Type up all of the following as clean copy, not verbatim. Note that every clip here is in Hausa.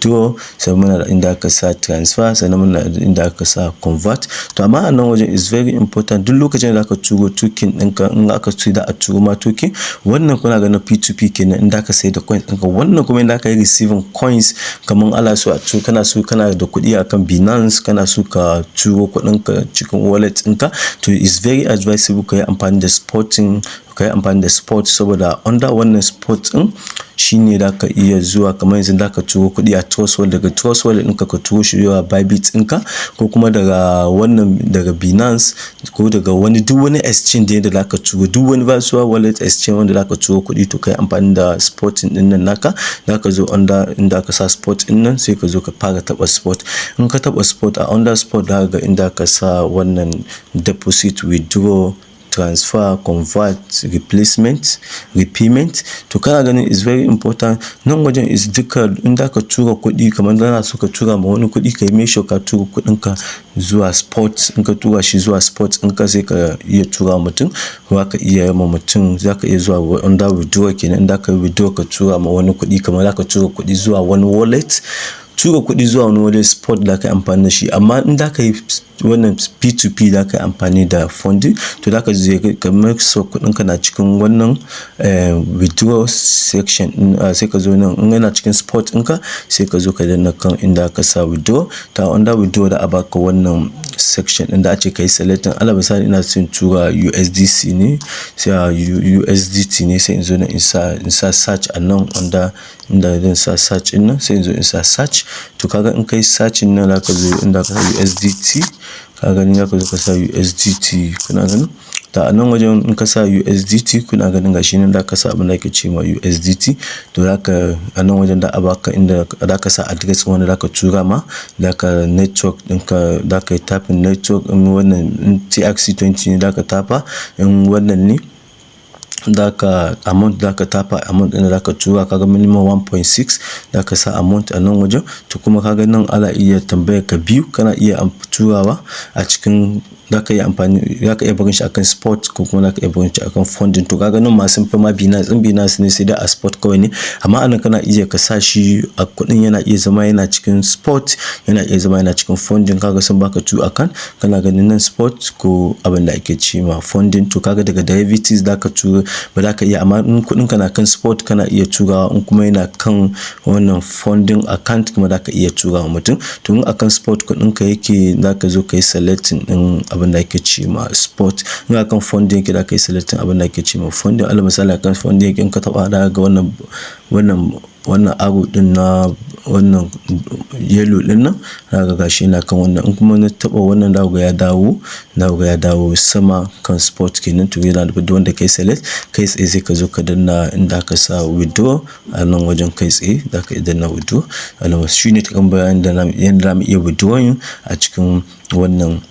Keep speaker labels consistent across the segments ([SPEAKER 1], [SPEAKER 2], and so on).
[SPEAKER 1] withdraw, sannan muna da inda aka sa transfer, sannan muna da inda aka sa convert. To, amma a nan wajen is very important, duk lokacin da aka turo token ɗinka, in aka ce za a turo ma token, wannan kuna ganin P2P kenan, in da ka sayar da coins ɗinka. Wannan kuma inda aka yi receiving coins, kamar ana so a turo, kana so, kana da kuɗi akan Binance, kana so ka turo kuɗinka cikin wallet ɗinka, to is very advisable ka yi amfani da spotting, ka yi amfani da spot, saboda under wannan spot ɗin shine za ka iya zuwa, kamar yanzu za ka turo kuɗi a Trust Wallet, daga Trust Wallet ɗinka ka turo shi zuwa Bybit ɗinka, ko kuma daga wannan, daga Binance, ko daga wani, duk wani exchange da za ka turo, duk wani virtual wallet exchange wanda za ka turo kuɗi, to ka yi amfani da spotting ɗin nan naka. Za ka zo under inda aka sa spot ɗin nan, sai ka zo ka fara taɓa spot. In ka taɓa spot, a under spot za ka ga inda aka sa wannan deposit, withdraw, transfer, convert, replacement, repayment. To, kana ganin is very important, nan wajen is duka in da ka tura kuɗi, kamar kana so ka tura ma wani kuɗi, ka yi make sure ka tura kuɗinka zuwa spot. In ka tura shi zuwa spot ɗinka, sai ka iya tura mutum, za ka iya ma mutum, za ka iya zuwa under withdraw kenan, in da ka yi withdraw, ka tura ma wani kuɗi, kamar za ka tura kuɗi zuwa wani wallet. Tura kuɗi zuwa wani wallet, spot da ka yi amfani da shi. Amma in da ka yi wannan P2P, da ka yi amfani da funding, to da ka je ka make sure kuɗinka na cikin wannan withdraw section ɗin, sai ka zo nan, in yana cikin spot ɗinka, sai ka zo ka danna kan inda aka sa withdraw. Ta under withdraw da a baka wannan section ɗin da a ce ka yi selecting. Alal misali, ina son tura USDC ne, sai a USDT ne, sai in zo nan in sa search a nan under inda zan sa search ɗin nan, sai in zo in sa search. To, kaga in kai searching nan, zaka zo inda aka sa USDT. Ka gani, zaka zo ka sa USDT. Kuna ganin ta a nan wajen, in ka sa USDT, kuna ganin gashi nan zaka sa abin da ake ce ma USDT. To, zaka a nan wajen da a baka inda zaka sa address wanda zaka tura ma, zaka network ɗinka, zaka yi tapping network in wannan in TRC20 ne zaka tafa, in wannan ne zaka amount, zaka tafa amount ɗin da zaka tura. Kaga minimum 1.6, zaka sa amount a nan wajen. To, kuma kaga nan ana iya tambayar ka biyu, kana iya turawa a cikin, zaka iya amfani, zaka iya barin shi akan spot, ko kuma zaka iya barin shi akan funding. To, kaga nan ma sun fi ma Binance. In Binance ne, sai dai a spot kawai ne, amma anan kana iya ka sa shi a kuɗin, yana iya zama yana cikin spot, yana iya zama yana cikin funding. Kaga sun baka two account, kana ganin nan spot ko abin da ake ce ma funding. To, kaga daga derivatives zaka tura, ba za ka iya, amma in kuɗin ka na kan spot, kana iya turawa. In kuma yana kan wannan funding account kuma, zaka iya turawa mutum. To, in akan spot kuɗin ka yake, zaka zo ka yi selecting ɗin abin da ake ce ma spot. In akan funding yake, zaka yi selecting abin da ake ce ma funding. Alal misali, akan funding yake, in ka taɓa, zaka ga wannan arrow ɗin na wannan yellow ɗin nan, zaka ga gashi yana kan wannan. In kuma na taɓa wannan, zaka ga ya dawo sama kan spot kenan. To, yana nufin duk wanda kai select, kai tsaye sai ka zo ka danna inda aka sa withdraw a nan wajen. Kai tsaye zaka iya danna withdraw. A shine takan bayanin da yanda zamu iya withdrawing a cikin wannan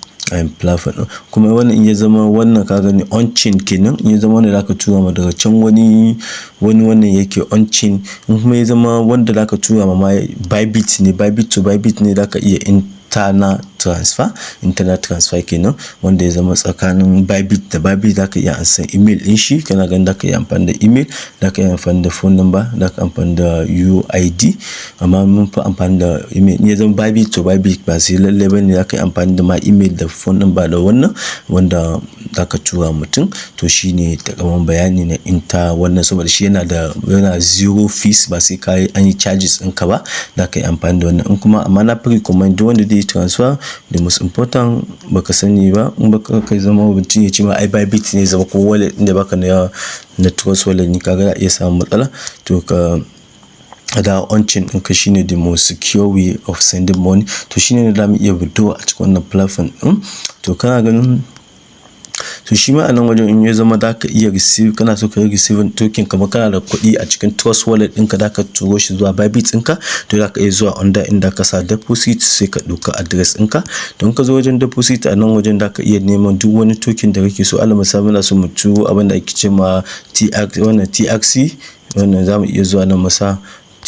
[SPEAKER 1] platform ɗin. Kuma wannan in ya zama wannan, ka gani, on chain kenan, in ya zama wanda zaka tura ma daga can wani wannan yake on chain. In kuma ya zama wanda zaka tura ma Bybit ne, Bybit to Bybit ne, zaka iya internal transfer. Internal transfer kenan, wanda ya zama tsakanin Bybit da Bybit. Zaka iya ansan email ɗin shi. Kana ganin zaka iya amfani da email, zaka iya amfani da phone number, zaka amfani da UID, amma mun fi amfani da email. In ya zama Bybit to Bybit, ba sai lallai bane, zaka iya amfani da ma email da phone number da wannan wanda zaka tura mutum. To, shine takamaiman bayani na inter wannan, saboda shi yana zero fees, ba sai ka yi an yi charges ɗinka ba, zaka yi amfani da wannan. In kuma, amma na fi recommend duk wanda zai yi transfer, the most important, baka sani ba, in baka kai zama mutum ya ce ma ai Bybit ne zama ko wallet ɗin da baka na Trust Wallet ne, kaga za a iya samun matsala. To, ka da on chain ɗinka shine the most secure way of sending money. To, shine ne zamu iya withdraw a cikin wannan platform ɗin. To, kana ganin, to, shi ma a nan wajen, in ya zama zaka iya receive, kana so ka yi receiving token, kamar kana da kuɗi a cikin Trust Wallet ɗinka, zaka turo shi zuwa Bybit ɗinka, to zaka iya zuwa under inda ka sa deposit, sai ka ɗauka address ɗinka. Don ka zo wajen deposit, a nan wajen zaka iya neman duk wani token da kake so. Alal misali, muna so mu turo abin da ake ce ma TR, wannan TRC wannan, zamu iya zuwa nan mu sa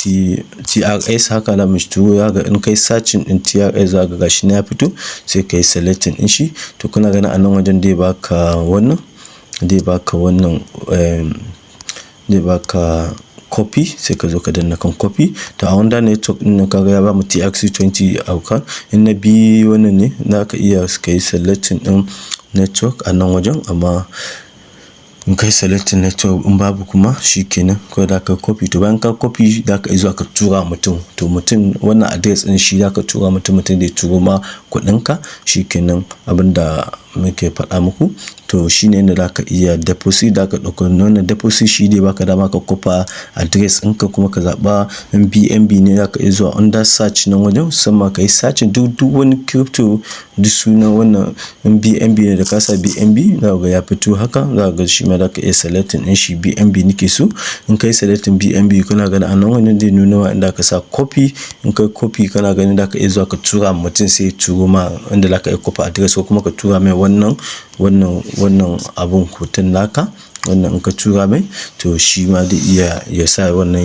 [SPEAKER 1] TRS haka za mu turo. Zaka in kai searching ɗin TRS, zaka ga gashi nan ya fito, sai ka yi selecting ɗin shi. To, kuna ganin a nan wajen zai baka wannan, zai baka Copy, sai ka zo ka danna kan copy. To, a wanda network ɗin nan kaga ya bamu TRC20 account. In na bi wannan ne, za ka iya ka yi selecting ɗin network a nan wajen, amma in kai selecting network, in babu kuma shikenan, kawai za ka copy. To, bayan ka copy, za ka iya zuwa ka tura mutum. To, mutum wannan address ɗin shi za ka tura mutum, mutum zai turo ma kuɗinka, shikenan abin da muke faɗa muku. To, shine yanda za ka iya deposit. Za ka ɗauka wannan deposit, shi ne baka dama ka kwafa address ɗinka kuma ka zaɓa in BNB ne. Za ka iya zuwa under search nan wajen sama, ka yi searching duk wani crypto, duk sunan wannan. In BNB ne, da ka sa BNB, za ka ga ya fito haka. Za ka ga shi ma za ka iya selecting ɗin shi, BNB nake so. In ka yi selecting BNB, kana ganin a nan wajen zai nuna ma inda ka sa copy. In ka copy, kana ganin za ka iya zuwa ka tura mutum, sai ya turo ma inda za ka iya copy address, ko kuma ka tura mai wannan abun hoton naka. Wannan in ka tura mai, to shi ma zai iya ya sa wannan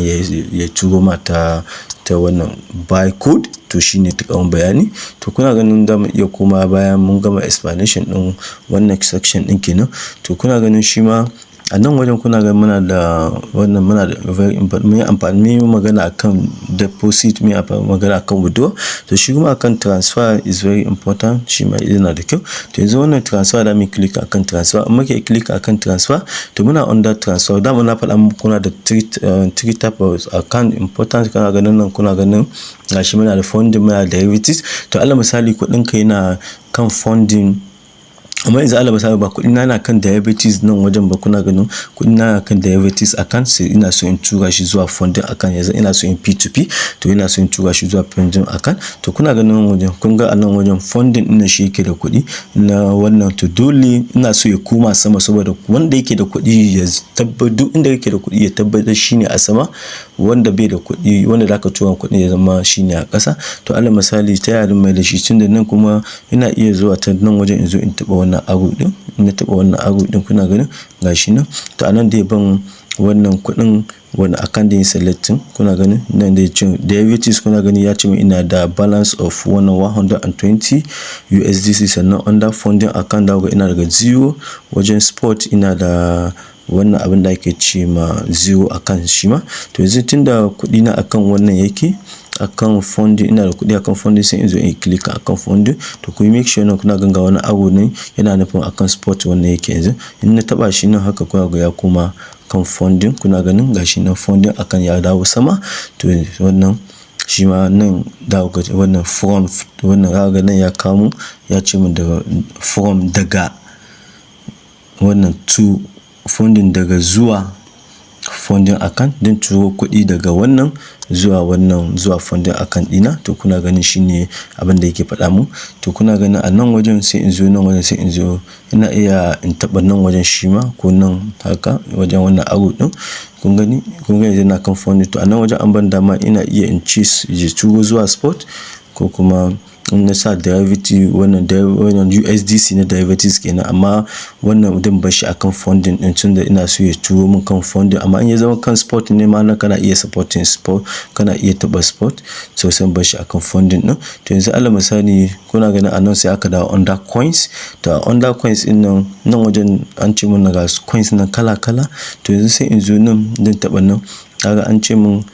[SPEAKER 1] ya turo ma ta wannan buy code. To, shine taƙaiman bayani. To, kuna ganin za mu iya komawa bayan mun gama explanation ɗin wannan section ɗin kenan. To, kuna ganin shi ma a nan wajen, kuna ganin muna da wannan, muna da very important. Mun yi amfani, mun yi magana akan deposit, mun yi magana akan withdraw. To, shi kuma akan transfer is very important, shi ma yana da kyau. To, yanzu wannan transfer, da mu click akan transfer. In muke click akan transfer, to muna under transfer. Dama na faɗa muku kuna da three type of account important. Kana ganin nan, kuna ganin gashi muna da funding, muna da derivatives. To, alal misali kuɗin ka yana kan funding, amma yanzu alal misali ba kuɗi na na kan derivatives nan wajen ba. Kuna ganin kuɗi na na kan derivatives account, sai ina so in tura shi zuwa funding account. Yanzu ina so in P2P, to ina so in tura shi zuwa funding account. To, kuna ganin wajen, kun ga a nan wajen funding ɗin shi yake da kuɗi na wannan. To, dole ina so ya koma sama, saboda wanda yake da kuɗi ya tabbatar, duk inda yake da kuɗi ya tabbatar shine a sama, wanda bai da kuɗi, wanda zaka tura kuɗi, ya zama shine a ƙasa. To, alal misali, ta yaya zan mai da shi? Tunda nan kuma ina iya zuwa ta nan wajen in zo in taɓa wannan arrow ɗin. In na taɓa wannan arrow ɗin, kuna ganin gashi nan. To, a nan dai ban wannan kuɗin wani account din selecting. Kuna ganin nan dai ce derivatives. Kuna gani ya ce min ina da balance of wannan 120 USDC. Sannan under funding account da ina daga zero, wajen spot ina da wannan abin da ake ce ma zero account shi ma. To, yanzu tunda kuɗi na akan wannan yake, akan funding, ina da kuɗi akan funding, sai in zo in click akan funding. To, ku yi make sure nan kuna ganga wani arrow ne, yana nufin akan spot wannan yake. Yanzu in na taɓa shi nan haka, kuna ga ya koma kan funding. Kuna ganin gashi nan funding akan ya dawo sama. To, wannan shi ma nan da wannan from wannan, zaka ga nan ya kamo, ya ce min daga from, daga wannan to funding, daga zuwa funding account din, turo kuɗi daga wannan zuwa wannan, zuwa funding account ɗina. To, kuna ganin shine abin da yake faɗa mu. To, kuna ganin a nan wajen, sai in zo nan wajen, sai in zo, ina iya in taɓa nan wajen shi ma, ko nan haka wajen wannan arrow ɗin. Kun gani, kun gani yana kan funding. To, a nan wajen an ban dama ina iya in ce ya turo zuwa spot, ko kuma in na sa derivative, wannan USDC na derivatives kenan. Amma wannan din bar shi akan funding din, tunda ina so ya turo min kan funding. Amma in ya zama kan spot ne ma, kana iya supporting spot, kana iya taɓa spot. So sai bar shi akan funding din. To, yanzu alal misali, kuna ganin a nan sai aka dawo under coins. To, under coins din nan, nan wajen an ce mun ga coins nan kala kala. To, yanzu sai in zo nan din taɓa nan. Kaga an ce mun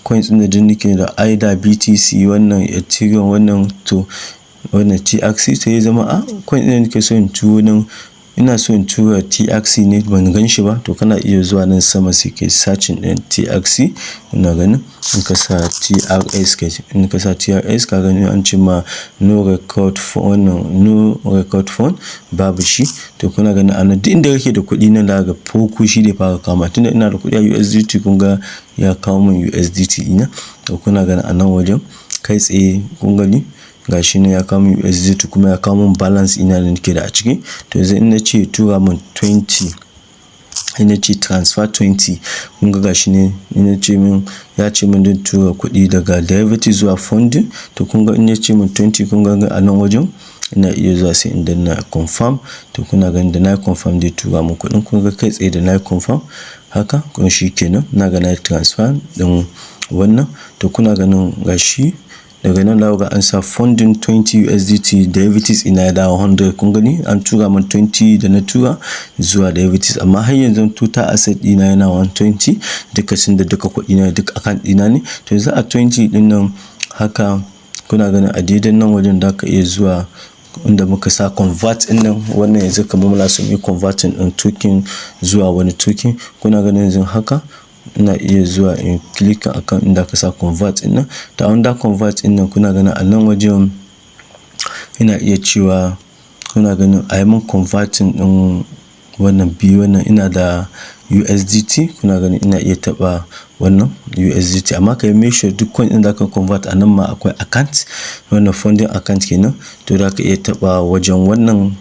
[SPEAKER 1] coins ɗin da duk nake da ADA, BTC, wannan Ethereum, wannan, to wannan TRC. Sai ya zama a coin ɗin da nake so in turo nan, ina so in tura TRC ne, ban gan shi ba. To, kana iya zuwa nan sama, sai kai searching ɗin TRC. Ina ganin in ka sa TRS, kai in ka sa TRS, ka gani an ce ma no record phone, wannan no record phone, babu shi. To, kuna ganin a nan duk inda kake da kuɗi nan, zaka ga farko shi ne fara kama. Tunda ina da kuɗi a USDT, kun ga ya kawo min USDT ɗina. To, kuna ganin a nan wajen kai tsaye, kun gani gashi nan ya kawo min USDT, kuma ya kawo min balance ina da nake da a ciki. To, yanzu in na ce tura min 20, in na ce transfer 20, kun ga gashi ne in na ce min, ya ce min don tura kuɗi daga derivative zuwa funding. To, kun ga in ya ce min 20, kun ga a nan wajen ina iya zuwa sai in danna confirm. To, kuna ganin da na confirm, zai tura min kuɗin. Kun ga kai tsaye da na confirm haka kuma, shi kenan, na ga na transfer ɗin wannan. To, kuna ganin gashi Daga nan za ku ga an sa funding 20 USDT, derivatives ina ya dawo 100. Kun gani, an tura min 20 da na tura zuwa derivatives, amma har yanzu total asset ɗina yana 120 duka, sun da duka kuɗi na, duk account ɗina ne. To, yanzu a 20 ɗin nan haka, kuna ganin a daidai nan wajen da ka iya zuwa inda muka sa convert ɗin nan. Wannan yanzu kamar muna so mu yi converting ɗin token zuwa wani token. Kuna ganin yanzu haka ina iya zuwa in click akan inda aka sa convert ɗin nan. To, under convert ɗin nan, kuna ganin a nan wajen ina iya cewa, kuna ganin, a yi min converting ɗin wannan biyu. Wannan ina da USDT, kuna ganin ina iya taɓa wannan USDT, amma ka yi make sure duk coin ɗin da aka convert, a nan ma akwai account, wannan funding account kenan. To, za ka iya taɓa wajen wannan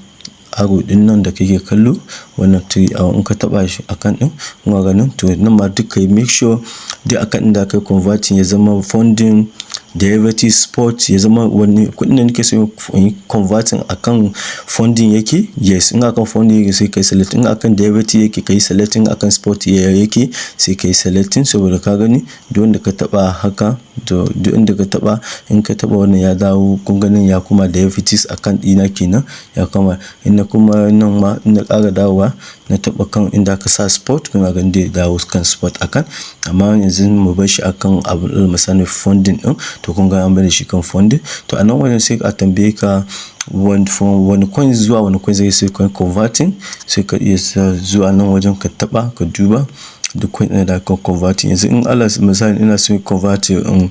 [SPEAKER 1] arrow ɗin nan da kake kallo, wannan three arrow. In ka taɓa shi account ɗin, kuna ganin, to nan ma duk ka yi make sure duk account ɗin da aka yi converting ya zama funding, derivative, spot, ya zama wani kuɗin da nake so in yi converting akan funding yake. Yes, in akan funding yake, sai kai select. In akan derivative yake, kai select. In akan spot yake, sai kai selecting. Saboda ka gani, duk wanda ka taɓa haka, to duk inda ka taɓa, in ka taɓa wannan ya dawo. Kun ganin ya koma derivatives account ɗina kenan ya koma. In na kuma nan ma, in na ƙara dawowa na taɓa kan inda aka sa spot, kuna ganin zai dawo kan spot account. Amma yanzu mu bar shi akan abu misali funding ɗin. To, kun ga an bada shi kan funding. To, a nan wajen sai a tambaye ka from wani coin zuwa wani coin zai sai coin converting. Sai ka iya zuwa nan wajen ka taɓa, ka duba duk coin ɗin da aka converting. Yanzu in Allah misali ina so converting in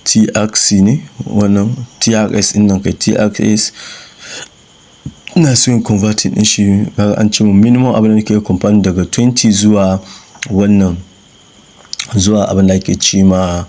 [SPEAKER 1] TRC ne, wannan TRS ɗin nan kai, TRS ina so in converting ɗin shi. An ce mun minimum abin da nake converting daga 20 zuwa wannan, zuwa abin da ake ce ma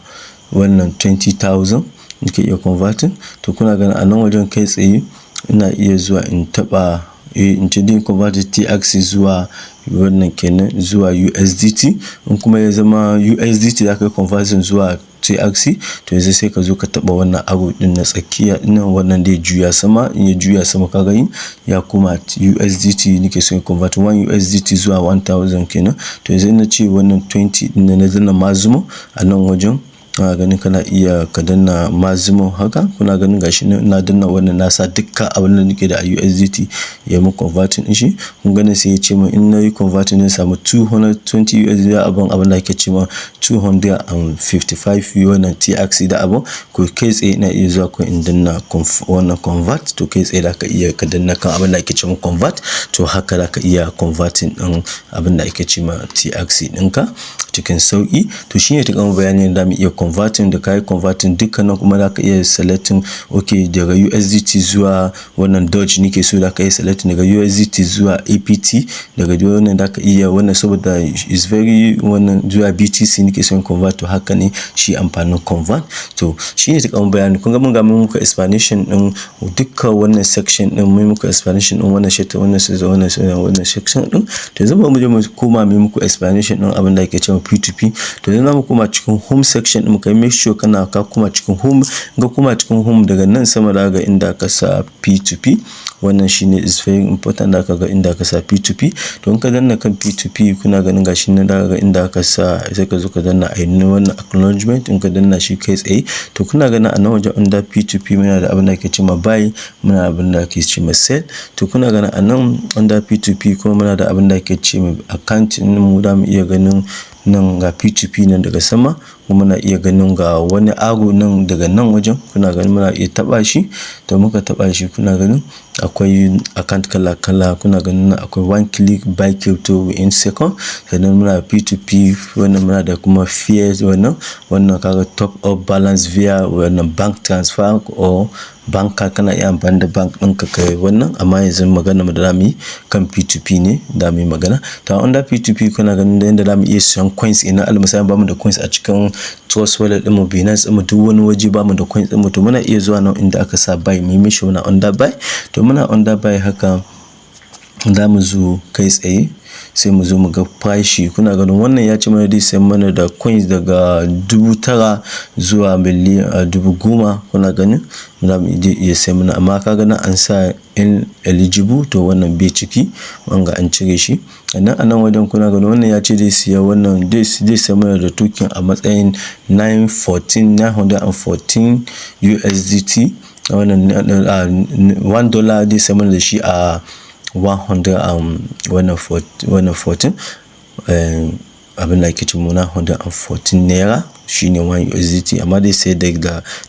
[SPEAKER 1] wannan 20,000 nake iya converting. To, kuna ganin a nan wajen kai tsaye ina iya zuwa in taɓa, in ce din convert TRC zuwa wannan kenan, zuwa USDT. In kuma ya zama USDT za ka yi converting zuwa TRC, to yanzu sai ka zo ka taɓa wannan arrow ɗin na tsakiya ɗin nan. Wannan zai juya sama. In ya juya sama, ka gani ya koma USDT nake so in convert, 1 USDT zuwa 1000 kenan. To, yanzu na ce wannan 20 ɗin, na danna maximum a nan wajen. Kana ganin kana iya ka danna maximum haka. Kuna ganin gashi nan ina danna wannan, na sa dukkan abin da nake da a USDT ya mun converting ɗin shi. Kun gani, sai ya ce mun in na yi converting zan samu 220 USD, abin da ake ce ma 255 wannan TRC da abun. Ko kai tsaye ina iya zuwa ko in danna wannan convert. To, kai tsaye zaka iya ka danna kan abin da ake ce ma convert. To, haka zaka iya converting ɗin abin da ake ce ma TRC ɗinka cikin sauƙi. To, shine ta gama bayanin da mu iya converting da kayi converting dukkanin. Kuma zaka iya selecting, okay, daga USDT zuwa wannan Doge nake so. Zaka iya selecting daga USDT zuwa APT, daga wannan zaka iya wannan, saboda is very wannan, zuwa BTC nake son convert. To, haka ne shi amfanin convert. To, shine ta gama bayani. Kun ga mun ga mun muku explanation ɗin dukkan wannan section ɗin, mun muku explanation ɗin wannan section, wannan section, wannan section, wannan section ɗin. To, yanzu bari mu je mu koma mu muku explanation ɗin abin da ake cewa P2P. To, yanzu zamu koma cikin home section ɗin. Ka make sure kana ka koma cikin home. Ka koma cikin home, daga nan sama za ga inda aka sa P2P. Wannan shine is very important da ka ga inda aka sa P2P. To, in ka danna kan P2P, kuna ganin gashi nan da ga inda aka sa, sai ka zo ka danna ainihin wannan acknowledgement. In ka danna shi kai tsaye, to kuna ganin a nan wajen under P2P muna da abin da ake cewa buy, muna da abin da ake cewa sell. To, kuna ganin a nan under P2P kuma muna da abin da ake cewa account mu. Da mu iya ganin nan ga P2P nan daga sama, kuma muna iya ganin ga wani arrow nan daga nan wajen. Kuna ganin muna iya taɓa shi. To, muka taɓa shi, kuna ganin akwai account kala kala. Kuna ganin akwai one click buy crypto in second. Sannan muna P2P wannan, muna da kuma fiat wannan. Wannan kaga top up balance via wannan bank transfer or bank card, kana iya amfani da bank ɗinka kai wannan. Amma yanzu magana mu da zamu yi kan P2P ne da mu yi magana. To, under P2P, kuna ganin da yanda zamu iya siyan coins. Ina alal misali bamu da coins a cikin Trust Wallet ɗinmu, Binance ɗinmu, duk wani waje bamu da coins ɗinmu, to muna iya zuwa nan inda aka sa buy, mu yi mishi muna under buy. To, muna under buy haka, za mu zo kai tsaye. Sai mu zo mu ga farashi. Kuna ganin wannan ya ce mana zai sayar mana da coins daga 9,000 zuwa miliyan 10,000. Kuna ganin za mu iya sayar mana, amma ka ga nan an sa ineligible, to wannan bai ciki, wanga an cire shi. Sannan a nan wajen kuna ganin wannan ya ce zai siya wannan, zai sayar mana da token a matsayin 914, 914 USDT. Wannan $1 zai sayar mana da shi a 100 wannan 14, abin da ake ce 914 naira shine 1 USDT, amma zai sayar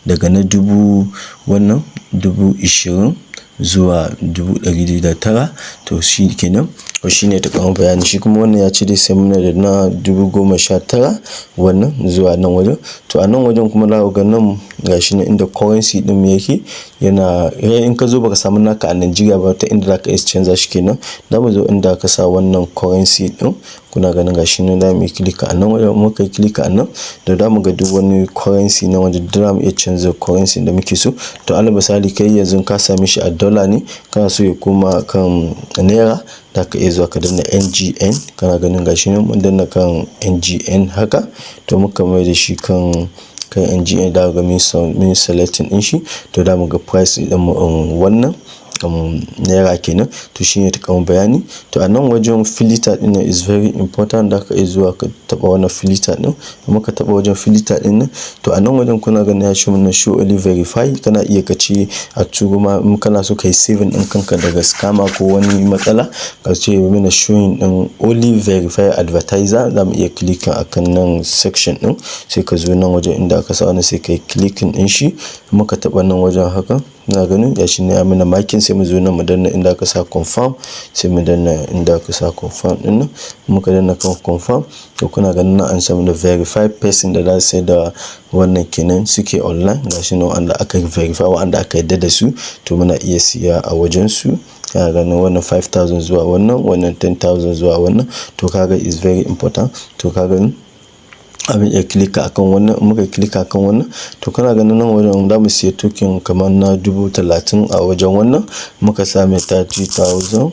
[SPEAKER 1] daga na dubu wannan 20,000 zuwa 909. To shi kenan, to shine takamaiman bayani. Shi kuma wannan ya ce zai sayar mana da na 19,000 wannan zuwa nan wajen. To a nan wajen kuma za ku ga nan gashi nan inda currency ɗin yake yana. In ka zo baka samu naka a Najeriya ba, ta inda za ka iya canza shi kenan. Za mu zo inda aka sa wannan currency ɗin. Kuna ganin gashi nan, za mu yi click a nan wajen. Muka yi click a nan da za mu ga duk wani currency na wajen da za mu iya canza currency da muke so. To alal misali, kai yanzu ka same shi a dollar ne, kana so ya koma kan naira, za ka iya zuwa ka danna NGN. Kana ganin gashi nan mun danna kan NGN haka. To muka mai da shi kan NGN, da ga mun selecting ɗin shi, to da mu ga price ɗin mu wannan naira kenan. To shine takamaiman bayani. To a nan wajen filter ɗin nan is very important. Da ka iya zuwa ka taɓa wannan filter ɗin. Muka taɓa wajen filter ɗin nan, to a nan wajen kuna ganin ya ce mana "show only verify". Kana iya ka ce a turo ma in kana so ka yi saving ɗin kanka daga scammer ko wani matsala, ka ce mana showing ɗin only verify advertiser. Za mu iya clicking akan nan section ɗin, sai ka zo nan wajen inda aka sa wannan, sai ka yi clicking ɗin shi. Muka taɓa nan wajen haka, ina ganin gashi ne ya mana marking. Sai mu zo nan mu danna inda aka sa confirm. Sai mu danna inda aka sa confirm ɗin nan. Muka danna kan confirm, to kuna ganin nan an samu da verified person da za su sayar da wannan kenan suke online. Gashi nan wanda aka verify, wanda aka yarda da su, to muna iya siya a wajen su. Kana ganin wannan 5000 zuwa wannan, wannan 10,000 zuwa wannan. To kaga is very important. To ka gani, abin iya click akan wannan. In muka click akan wannan, to kana ganin nan wajen za mu siya token kamar na 30,000 a wajen wannan. Muka sa mai 30,000,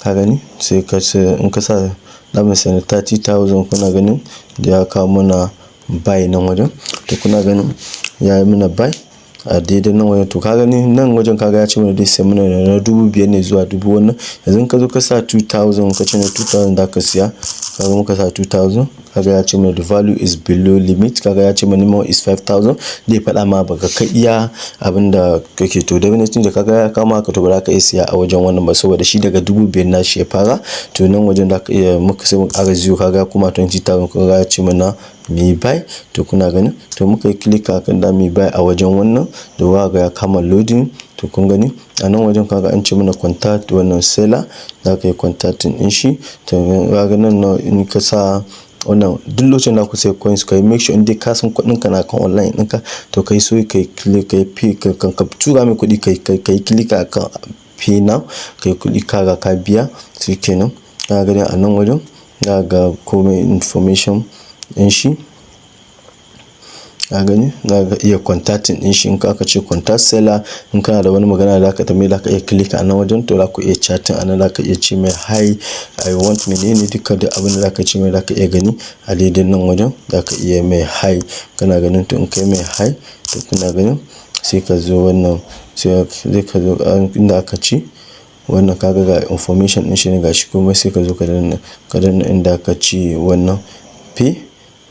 [SPEAKER 1] ka gani, sai ka in ka sa za mu siya 30,000. Kuna ganin da ya kawo mana buy nan wajen. To kuna ganin ya yi mana buy a daidai nan wajen. To ka gani nan wajen, kaga ya ce mana dai sai mana na 5,000 ne zuwa dubu wannan. Yanzu in ka zo ka sa 2000, ka ce na 2000 da ka siya, kaga muka sa 2000, kaga ya ce mana "the value is below limit". Kaga ya ce minimum is 5000. Zai faɗa ma baka kai iya abin da kake. To definitely da kaga ya kama ka, to ba za ka iya siya a wajen wannan ba, saboda shi daga 5,000 nashi ya fara. To nan wajen da ka iya muka sai mu ƙara zero, kaga kuma 20,000. Kaga ya ce mana mu buy. To kuna ganin, to muka yi click akan da mu buy a wajen wannan, da ga ya kama loading. To kun gani a nan wajen, kaga an ce mana contact wannan seller, za ka yi contacting din shi. To kaga nan in ka sa wannan, duk lokacin da ku sai coins, ka yi make sure in dai ka san kuɗin ka na kan online ɗinka, to kai so kai click, kai pay, ka tura mai kuɗi, kai click akan pay now, kai kuɗi, kaga ka biya, shikenan. Ka gani a nan wajen, za ga komai information ɗin shi. Ka gani, za ka iya contacting ɗin shi. In ka aka ce contact seller, in kana da wani magana da zaka tambaye, za ka iya click a nan wajen. To za ku iya chatting a nan, za ka iya ce mai "Hi, I want" menene, duka da abin da za ka ce mai, za ka iya gani a daidai nan wajen. Za ka iya mai "hi". Kana ganin, to in kai mai "hi", to kuna ganin sai ka zo wannan, sai ka zo inda aka ce wannan, ka ga information ɗin shi ne gashi komai. Sai ka zo ka danna inda aka ce wannan pay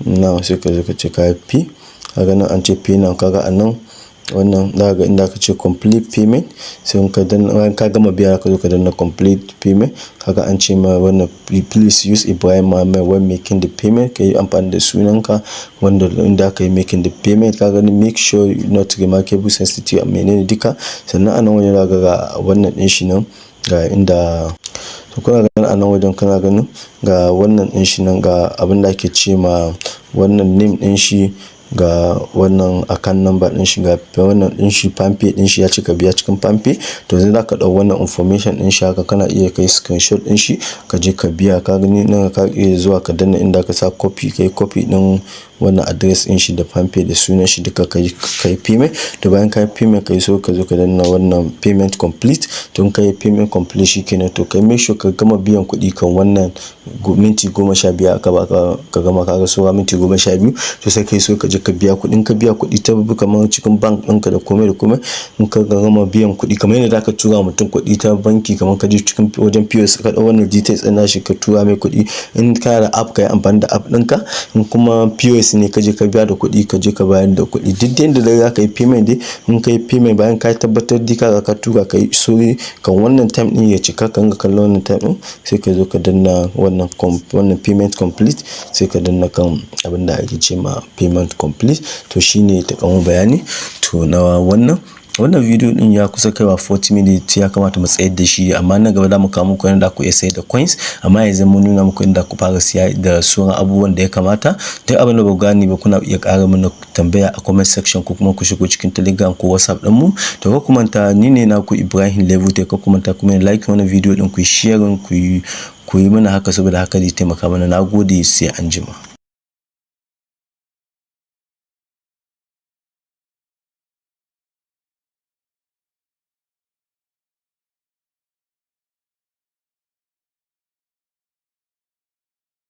[SPEAKER 1] now. Sai ka zo ka ce ka pay. Kaga nan an ce pay now. Kaga a nan wannan za ka ga inda aka ce complete payment. Sai in ka danna, bayan ka gama biya, ka zo ka danna complete payment. Kaga an ce ma wannan "Please use Ibrahim Muhammad when making the payment". Ka yi amfani da sunanka wanda inda aka yi making the payment. Ka gani, make sure not remarkable sensitive menene duka. Sannan a nan wajen za ka ga wannan ɗin shi nan, ga inda. To kuna ganin a nan wajen, kana ganin ga wannan ɗin shi nan, ga abin da ake ce ma wannan name ɗin shi, ga wannan account number ɗin shi, ga wannan ɗin shi, PalmPay ɗin shi, ya ce ka biya cikin PalmPay. To yanzu zaka ɗau wannan information ɗin shi haka, kana iya kai screenshot ɗin shi, ka je ka biya. Ka gani nan, ka iya zuwa ka danna inda ka sa copy, kai copy ɗin. Wannan address ɗin shi da PalmPay da sunan shi duka, ka yi payment. To, bayan ka yi payment, ka yi so ka zo ka danna wannan payment complete. To, in ka yi payment complete, shikenan. To, ka make sure ka gama biyan kuɗi kan wannan minti 15 aka baka ka gama. Kaga saura minti 12. To, sai ka yi so ka je ka biya kuɗi. In ka biya kuɗi ta kamar cikin bank ɗinka da komai da komai, in ka gama biyan kuɗi, kamar yadda zaka tura mutum kuɗi ta banki, kamar ka je cikin wajen POS ka ɗau wannan details ɗin nashi ka tura mai kuɗi. In kana da app, ka yi amfani da app ɗinka. In kuma POS ne ka je ka biya da kuɗi, ka je ka bayar da kuɗi. Duk yanda dai za ka yi payment dai, in ka yi payment, bayan ka tabbatar dai ka tura, ka yi sauri kan wannan time ɗin ya cika. Ka ringa kallon wannan time ɗin, sai ka zo ka danna wannan payment complete, sai ka danna kan abin da ake ce ma payment complete. To, shine taƙaiman bayani. To, na wannan video din ya kusa kaiwa 40 minutes, ya kamata mu tsayar da shi, amma nan gaba za mu kawo muku yadda ku iya sayar da coins. Amma yanzu mun nuna muku inda ku fara siya da sauran abubuwan da ya kamata. Duk abin da ba ku gane ba, kuna iya ƙara mana tambaya a comment section ko kuma ku shigo cikin Telegram ko WhatsApp din mu. To, ka ku manta, ni ne naku Ibrahim Level. Ka ku manta kuma like wannan video din, ku share, ku yi mana haka, saboda haka zai taimaka mana. Nagode, sai anjima.